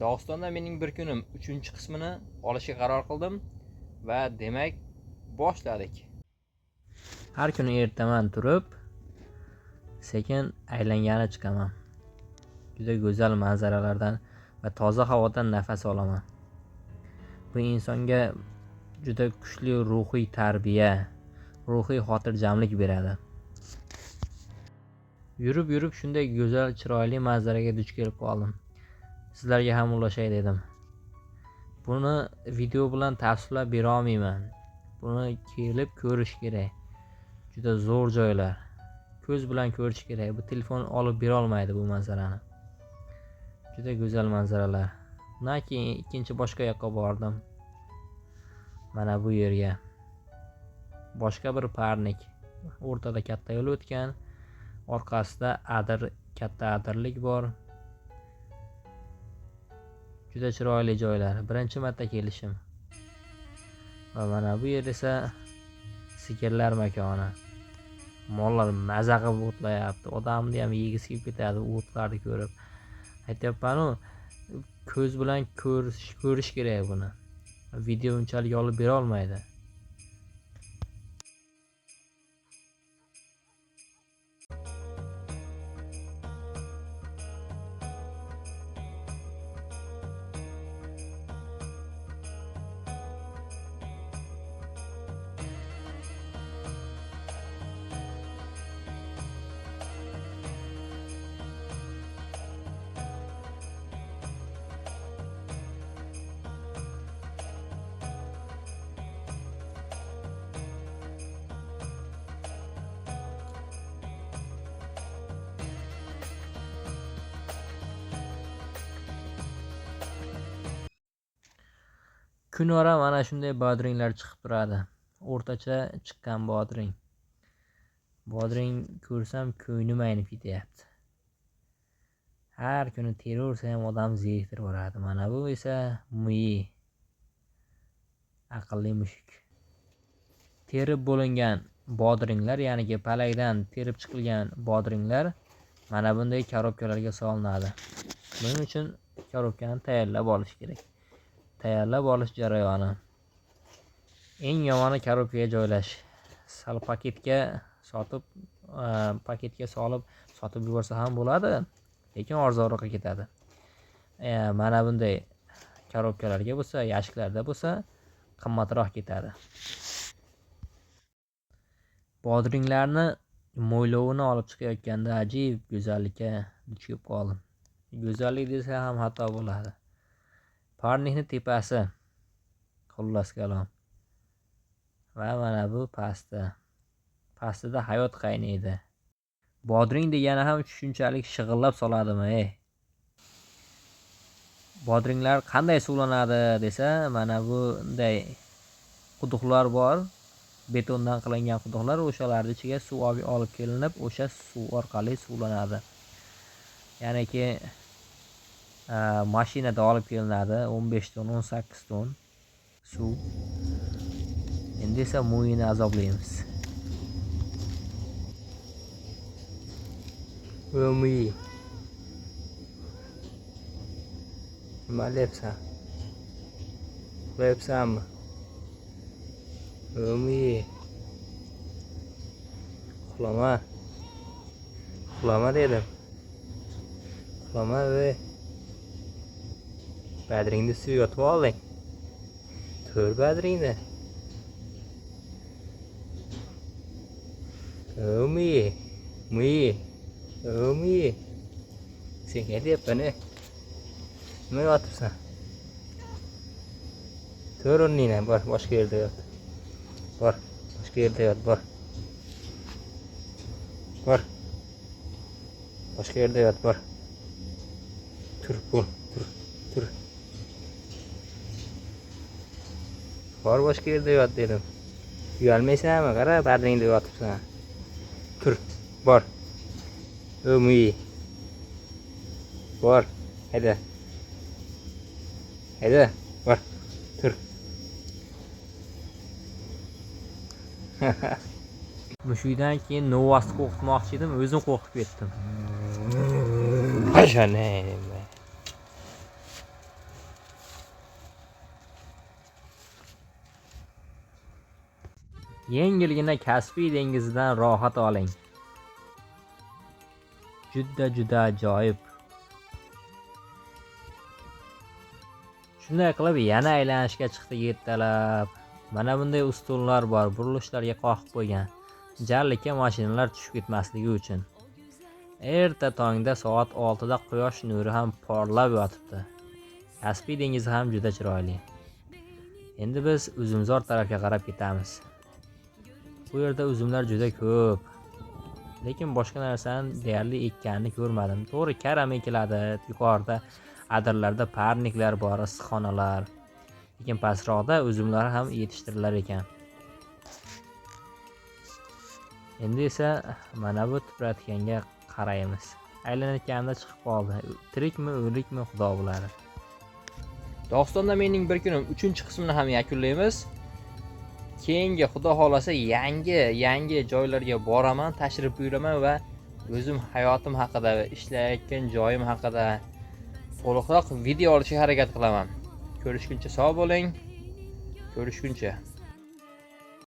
Dog'istonda mening bir kunim 3-qismini olishga qaror qildim va demak boshladik. Har kuni ertaman turib, sekin aylangani chiqaman. Juda go'zal manzaralardan va toza havodan nafas olaman. Bu insonga juda kuchli ruhiy tarbiya, ruhiy xotirjamlik beradi. Yurib-yurib shunday go'zal, chiroyli manzaraga duch kelib qoldim. Sizlarga ham ulashay dedim. Buni video bilan tavsiflab bera olmayman. Buni kelib ko'rish kerak. Juda zo'r joylar. Ko'z bilan ko'rish kerak. Bu telefon olib bera olmaydi bu manzarani. Juda go'zal manzaralar. Undan keyin ikkinchi boshqa yoqqa bordim. Mana bu yerga. Boshqa bir parnik. O'rtada katta yo'l o'tgan. Orqasida adir, katta adirlik bor. Juda chiroyli joylar. Birinchi marta kelishim. Va mana bu yer esa sigirlar makoni. Mollar maza qilib o'tlayapti. Odamni ham yegisi kelib ketadi o'tlarni ko'rib. Aytyapman-u, ko'z bilan ko'rish kerak buni. Video unchalik olib bera olmaydi. Kunora mana shunday bodringlar chiqib turadi. O'rtacha chiqqan bodring. Bodring ko'rsam ko'nglim aynib ketyapti. Har kuni teraversa ham odam zeriktirib yuboradi. Mana bu esa muyi. Aqlli mushuk. Terib bo'lingan bodringlar, ya'niki palakdan terib chiqilgan bodringlar mana bunday korobkalarga solinadi. Buning uchun korobkani tayyorlab olish kerak. Tayyorlab olish jarayoni. Eng yomoni korobkaga joylash. Sal paketga sotib, paketga solib sotib yuborsa ham bo'ladi, lekin arzonroqqa ketadi. Mana bunday korobkalarga bo'lsa, yashiklarda bo'lsa qimmatroq ketadi. Bodringlarni mo'ylovini olib chiqayotganda ajib go'zallikka duch kelib qoldim. Go'zallik desa ham xato bo'ladi. Parnikni tepasi, xullas kalom. Va mana bu pasti. Pastida hayot qaynaydi. Bodring degani ham shunchalik shig'illab soladimi, ey? Bodringlar qanday suvlanadi desa, mana bunday quduqlar bor. Betondan qilingan quduqlar, o'shalarning ichiga suv olib kelinib, o'sha suv orqali suvlanadi. Ya'niki, mashinada olib kelinadi 15 ton, 18 ton suv. Endi esa mo'yini azoblaymiz. O'mi. Nima qilyapsan? Uxlayapsanmi? O'mi. Uxlama. Uxlama dedim. Uxlama, ey. Badringni suvga yotib olding. Tur badringni. O'mi. Mi. O'mi. Senga deyapman, ey. Nima yotibsan? Tur o'rningdan, bor, boshqa yerda yot. Bor, boshqa yerda yot, bor. Bor. Boshqa yerda yot, bor. Tur, bo'l, tur, tur. Bor, boshqa yerda yot dedim. Uyalmaysanmi? Qara, badringda yotibsan. Tur, bor. O'mi. Bor, hayda. Hayda, bor. Tur. Mushukdan keyin Novvasni qo'rqitmoqchi edim, o'zim qo'rqib ketdim. Yengilgina Kaspiy dengizidan rohat oling. Juda juda ajoyib. Shunday qilib yana aylanishga chiqdik ertalab. Mana bunday ustunlar bor, burilishlarga qoqib qo'ygan. Jarlikka mashinalar tushib ketmasligi uchun. Erta tongda soat 6 da quyosh nuri ham porlab yotibdi. Kaspiy dengizi ham juda chiroyli. Endi biz uzumzor tarafga qarab ketamiz. Bu yerda uzumlar juda ko'p. Lekin boshqa narsani deyarli ekkanini ko'rmadim. To'g'ri, karam ekiladi, yuqorida adirlarda parniklar bor, issiqxonalar. Lekin pastroqda uzumlar ham yetishtirilar ekan. Endi esa mana bu tipratikanga qaraymiz. Aylanayotganimda chiqib qoldi. Tirikmi, o'likmi Xudo biladi. Dog'istonda mening bir kunim 3-qismini ham yakunlaymiz. Keyingi Xudo xolasa yangi joylarga boraman, tashrif buyuraman va o'zim hayotim haqida va ishlayotgan joyim haqida to'liqroq video olishga harakat qilaman. Ko'rishguncha sog' bo'ling. Ko'rishguncha.